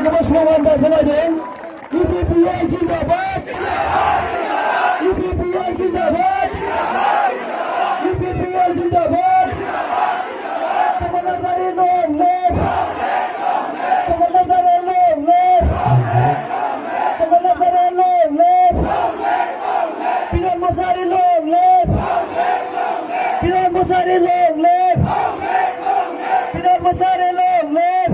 गोबां slogan बारखानायदों UPPI जिंदाबाद UPPI जिंदाबाद UPPI जिंदाबाद समाजारि long live समाजारि long live समाजारि long live Pinang Mosari long live Pinang Mosari long live Pinang Mosari long live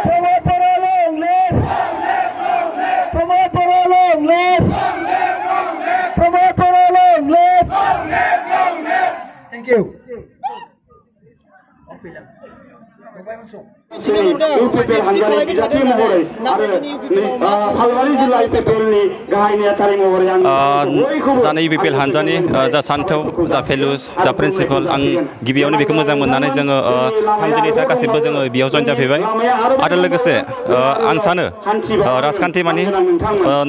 Promote Para long live Promote Para long live Promote Para long live Thank you. UPPL हानजानि बिजाथि महरै आरो सालबारि जिल्ला UPPLनि गाहाय नेहाथारि महरै आं जानाय UPPL हानजानि जा सान्थौ जा भेलुस जा प्रिन्सिपाल आं गिबियावनो बेखौ मोजां मोननानै जोङो थामजिनिसा गासिबो जोङो बेयाव जइन जाफैबाय आरो लोगोसे आं सानो राजखान्थि माने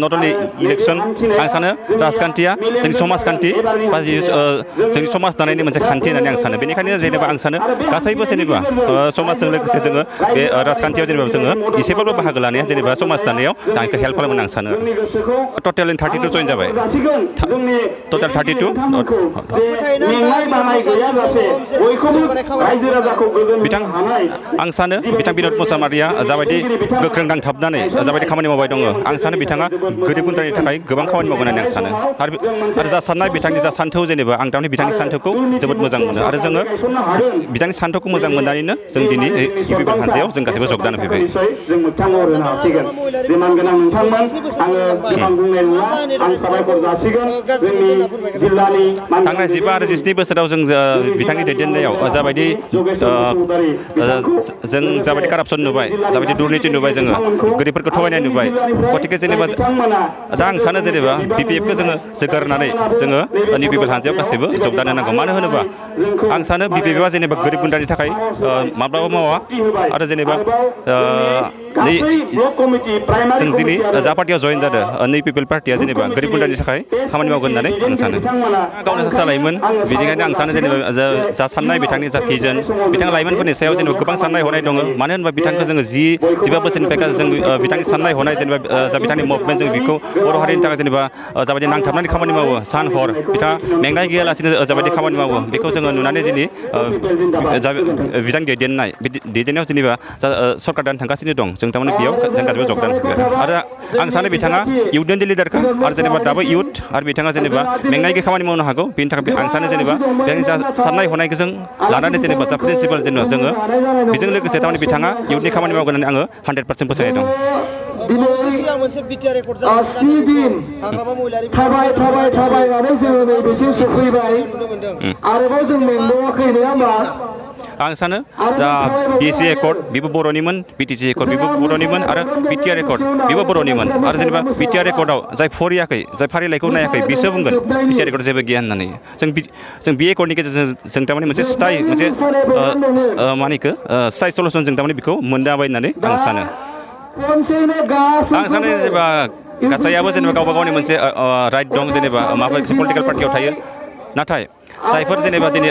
नट अनलि इलेक्सन आं सानो राजखान्थिया जोंनि समाजखान्थि बा जोंनि समाज दानायनि मोनसे खान्थि होननानै आं सानो बेनिखायनो जेनेबा आं सानो गासैबो जेनेबा समाजजों लोगोसे जोङो बे राजखान्थियाव जेनेबा जोङो एसेबाबो बाहागो लानाया जेनेबा समाज दानायाव आंखौ हेल्प खालामो आं सानो टटेल 32 जइन जाबाय टटेल 32 बिथां आं सानो बिथां बिनोद मुसाहारिया जाबायदि गोख्रों नांथाबनानै जाबायदि खामानि मावबाय दङ आं सानो बिथाङा गोरिब गुन्द्रानि थाखाय गोबां खामानि मावगोन होननानै आं सानो आरो जा साननाय बिथांनि जा सान्थौ जेनेबा आं थारमाने बिथांनि सान्थौखौ जोबोद मोजां मोनो आरो जोङो बिथांनि सान्थौखौ मोजां मोननानैनो जों दिनै UPPL हानजायाव जों गासैबो जगदान फैबाय जों मोगथां महर होनो हासिगोन बिमान गोनां नोंथांमोन आङो गोबां बुंनाय नङा आं साबायखर जासिगोन जोंनि जिल्लानि थांनाय 15 आरो 17 बोसोराव जों बिथांनि दैदेननायाव जाबायदि जों जाबायदि कारापसन नुबाय जाबायदि दुर्निति नुबाय जोङो गोरिबफोरखौ थगायनाय नुबाय गतिके जेनेबा दा आं सानो जेनेबा BPF खौ जोङो जोगारनानै जोङो UPPL हानजायाव गासैबो जगदान होनांगौ मानो होनोबा आं सानो BPF आ जेनेबा गोरिब गुन्द्रानि थाखाय माब्लाबा मावा आरो जेनेबा जों दिनै जा पार्टियाव जइन जादों UPPL पार्टिया जेनेबा गोरिब गुन्द्रानि थाखाय खामानि मावगोन होननानै आं सानो गावनो सासे लाइमोन बेनिखायनो आं सानो जेनेबा जा साननाय बिथांनि जा भिजन बिथाङा लाइमोनफोरनि सायाव जेनेबा गोबां साननाय हनाय दङ मानो होनबा बिथांखौ जोङो 15 बोसोरनिफ्राय जों बिथांनि साननाय हनाय जेनेबा जा बिथांनि मुभमेन्ट जों बेखौ बर' हारिनि थाखाय जेनेबा जाबायदि नांथाबनानै खामानि मावो सान हर बिथाङा मेंनाय गैयालासिनो जाबायदि खामानि मावो बेखौ जोङो नुनानै दिनै बिथांनि दैदेननायाव जेनेबा सरकार दानो थांगासिनो दं जों थारमाने बेयाव जों गासिबो जगदान फैबाय आरो आं सानो बिथाङा इयुथनि लिडारखा आरो जेनेबा दाबो इयुथ आरो बिथाङा जेनेबा मेंनायनि खामानि मावनो हागौ बेनि थाखाय आं सानो जेनेबा बिथांनि जा साननाय हनायखौ जों लानानै जेनेबा जा प्रिन्सिपाल जेनेबा जोङो बेजों लोगोसे थारमाने बिथाङा इयुथनि खामानि मावगोन होननानै आङो 100% फोथायनाय दं थाबायनानै जोङो नैबेसिम सफैबाय आरोबाव जों मेंबावाखै नङा होमबा आं सानो जा BC एकर्ड बेबो बर'निमोन BTC एकर्ड बेबो बर'निमोन आरो BTR एकर्ड बेबो बर'निमोन आरो जेनेबा BTR एकर्डआव जाय फरायाखै जाय फारिलाइखौ नायाखै बिसोर बुंगोन BTR एकर्डआव जेबो गैया होननानै जों बे एकर्डनि गेजेरजों जों थारमाने मोनसे स्टाइ मोनसे मानिखो स्टाइ सलुसन जों थारमाने बेखौ मोननो हाबाय होननानै आं सानो जेनेबा गासैयाबो जेनेबा गावबा गावनि मोनसे राइट दं जेनेबा माबा पलिटिकेल पार्टियाव थायो नाथाय जायफोर जेनेबा दिनै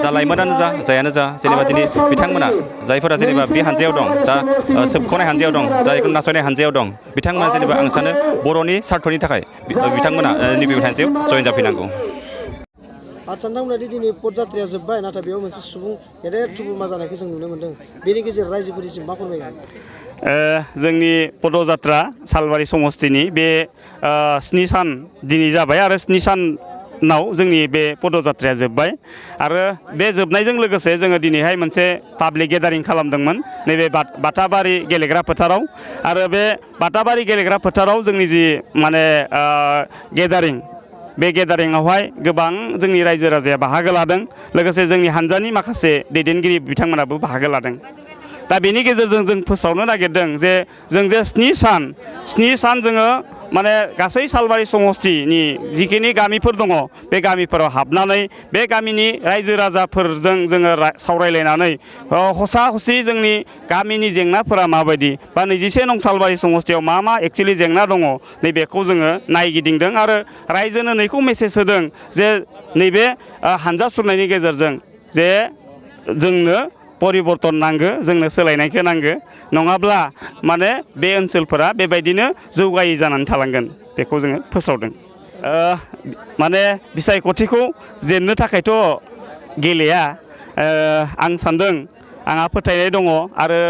जा लाइमोनानो जा जायानो जा जेनेबा दिनै बिथांमोना जायफोरा जेनेबा बे हानजायाव दं जा सोबख'नाय हानजायाव दं जायखौ नासयनाय हानजायाव दं बिथांमोना जेनेबा आं सानो बर'नि सार्थनि थाखाय बिथांमोना UPPL हानजायाव जइन जाफैनांगौ आदसा नोंथांमोना दिनै पदयात्राया जोब्बाय नाथाय बेयाव मोनसे सुबुं गेदेर थुबुरमा जानायखौ जों नुनो मोन्दों बेनि गेजेराव रायजोफोरनिसिम मा फोरमायगोन जोंनि पदयात्रा सालबारि समस्तिनि बे 7 सान दिनै जाबाय आरो 7 सानाव जोंनि बे पदयात्राया जोब्बाय आरो बे जोबनायजों लोगोसे जोङो दिनैहाय मोनसे पाब्लिक गेदारिं खालामदोंमोन नैबे बाटाबारि गेलेग्रा फोथाराव आरो बे बाटाबारि गेलेग्रा फोथाराव जोंनि जि माने गेदारिं बे गेदारिंआवहाय गोबां जोंनि रायजो राजाया बाहागो लादों लोगोसे जोंनि हानजानि माखासे दैदेनगिरि बिथांमोनाबो बाहागो लादों दा बेनि गेजेरजों जों फोसावनो नागिरदों जे जों जे 7 सान जोङो माने गासै सालबारि समस्तिनि जिखिनि गामिफोर दङ बे गामिफोराव हाबनानै बे गामिनि रायजो राजाफोरजों जोङो सावरायलायनानै हसा हसि जोंनि गामिनि जेंनाफोरा माबायदि बा 21 नं सालबारि समस्तियाव मा एक्चुअलि जेंना दङ नैबेखौ जोङो नायगिदिंदों आरो रायजोनो नैखौ मेसेज होदों जे नैबे हानजा सुरनायनि गेजेरजों जे जोंनो परिबर्तन नांगो जोंनो सोलायनायखौ नांगो नङाब्ला माने बे ओनसोलफोरा बेबायदिनो जौगायै जानानै थालांगोन बेखौ जोङो फोसावदों माने बिसायख'थिखौ जेननो थाखायथ' गेलेया आं सान्दों आंहा फोथायनाय दङ आरो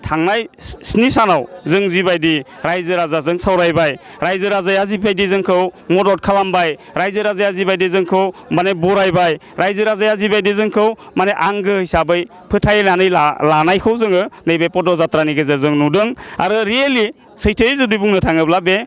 थांनाय 7 सानाव जों जिबायदि रायजो राजाजों सावरायबाय रायजो राजाया जिबायदि जोंखौ मदद खालामबाय रायजो राजाया जिबायदि जोंखौ माने बरायबाय रायजो राजाया जिबायदि जोंखौ माने आंगो हिसाबै फोथायनानै लानायखौ जोङो नैबे पदयात्रानि गेजेरजों नुदों आरो रियेलि सैथोयै जुदि बुंनो थाङोब्ला बे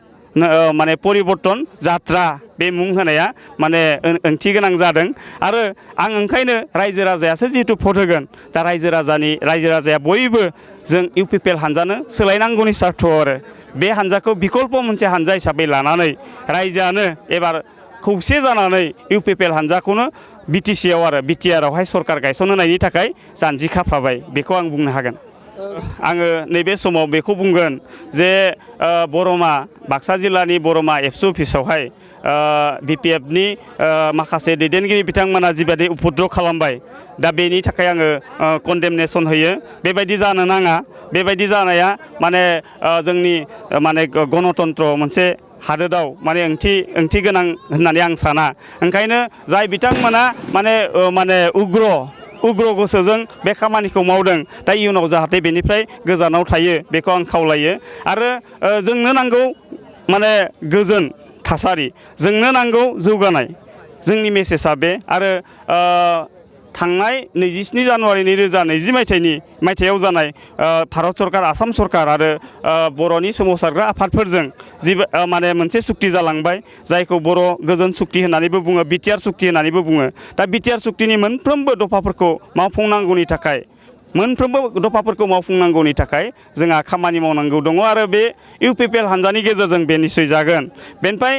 माने परिबर्तन जात्रा बे मुं होनाया माने ओंथि गोनां जादों आरो आं ओंखायनो रायजो राजायासो जिहेतु भट होगोन दा रायजो राजाया बयबो जों UPPL हानजानो सोलायनांगौनि सार्थ आरो बे हानजाखौ बिकल्प मोनसे हानजा हिसाबै लानानै रायजोआनो एबार खौसे जानानै UPPL हानजाखौनो BTC आव आरो BTR आवहाय सरकार गायसनहोनायनि थाखाय जानजि खाफ्राबाय बेखौ आं बुंनो हागोन आङो नैबे समाव बेखौ बुंगोन जे बरमा बाक्सा जिल्लानि बरमा एबसु अफिसावहाय BPFनि माखासे दैदेनगिरि बिथांमोना जिबायदि उपद्रव खालामबाय दा बेनि थाखाय आङो कन्डेमनेसन होयो बेबायदि जानो नाङा बेबायदि जानाया माने जोंनि माने गणतन्त्र मोनसे हादोराव माने ओंथि गोनां होननानै आं साना ओंखायनो जाय बिथांमोना माने उग्र गोसोजों बे खामानिखौ मावदों दा इयुनाव जाहाथे बेनिफ्राय गोजानाव थायो बेखौ आं खावलायो आरो जोंनो नांगौ माने गोजोन थासारि जोंनो नांगौ जौगानाय जोंनि मेसेजआ बे आरो थांनाय 27 जानुवारि 2020 मायथाइयाव जानाय भारत सरकार आसाम सरकार आरो बर'नि सोमावसारग्रा आफादफोरजों जि माने मोनसे सुक्ति जालांबाय जायखौ बर' गोजोन सुक्ति होननानैबो बुङो BTR सुक्ति होननानैबो बुङो दा BTR सुक्तिनि मोनफ्रोमबो दफाफोरखौ मावफुंनांगौनि थाखाय जोंहा खामानि मावनांगौ दङ आरो बे UPPL हानजानि गेजेरजों बे निस्सय जागोन बेनिफ्राय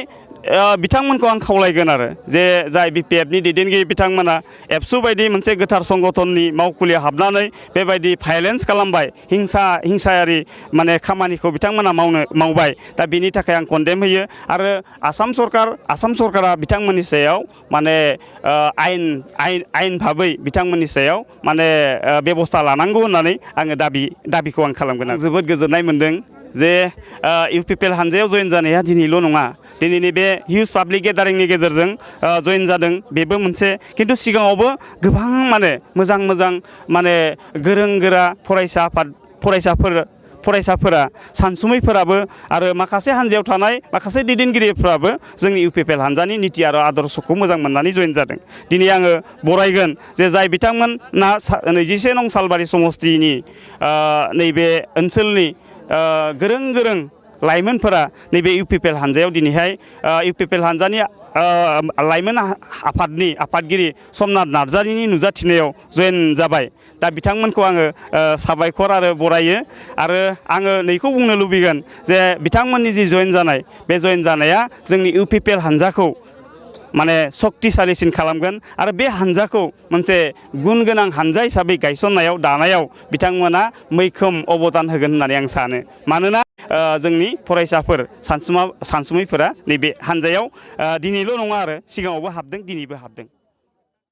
बिथांमोनखौ आं खावलायगोन आरो जे जाय BPFनि दैदेनगिरि बिथांमोना एबसु बायदि मोनसे गोथार संगठननि मावखुलियाव हाबनानै बेबायदि भायलेन्स खालामबाय हिंसायारि माने खामानिखौ बिथांमोना मावबाय दा बेनि थाखाय आं कन्डेम होयो आरो आसाम सरकारा बिथांमोननि सायाव माने आयेन भाबै बिथांमोननि सायाव माने बेबस्था लानांगौ होननानै आङो दाबिखौ आं खालामगोन आं जोबोद गोजोननाय मोनदों जे UPPL हानजायाव जयेन जानाया दिनैल' नङा दिनैनि बे हिउज पाब्लिक गेदारिंनि गेजेरजों जयेन जादों बेबो मोनसे खिन्थु सिगाङावबो गोबां माने मोजां माने गोरों गोरा फरायसाफोरा सानसुमैफोराबो आरो माखासे हानजायाव थानाय माखासे दैदेनगिरिफोराबो जोंनि UPPL हानजानि निति आरो आदर्शखौ मोजां मोननानै जयेन जादों दिनै आङो बरायगोन जे जाय बिथांमोना 21 नं सालबारि समस्तिनि नैबे ओनसोलनि गोरों लाइमोनफोरा नैबे UPPL हानजायाव दिनैहाय UPPL हानजानि लाइमोन आफादगिरि समनाथ नार्जारिनि नुजाथिनायाव जयेन जाबाय दा बिथांमोनखौ आङो साबायखर आरो बरायो आरो आङो नैखौ बुंनो लुबैगोन जे बिथांमोननि जि जयेन जानाय बे जयेन जानाया जोंनि UPPL हानजाखौ माने सक्तिशालिसिन खालामगोन आरो बे हानजाखौ मोनसे गुन गोनां हानजा हिसाबै गायसननायाव दानायाव बिथांमोना मैखोम अबदान होगोन होननानै आं सानो मानोना जोंनि फरायसाफोर सानसुमैफोरा नैबे हानजायाव दिनैल' नङा आरो सिगाङावबो हाबदों दिनैबो हाबदों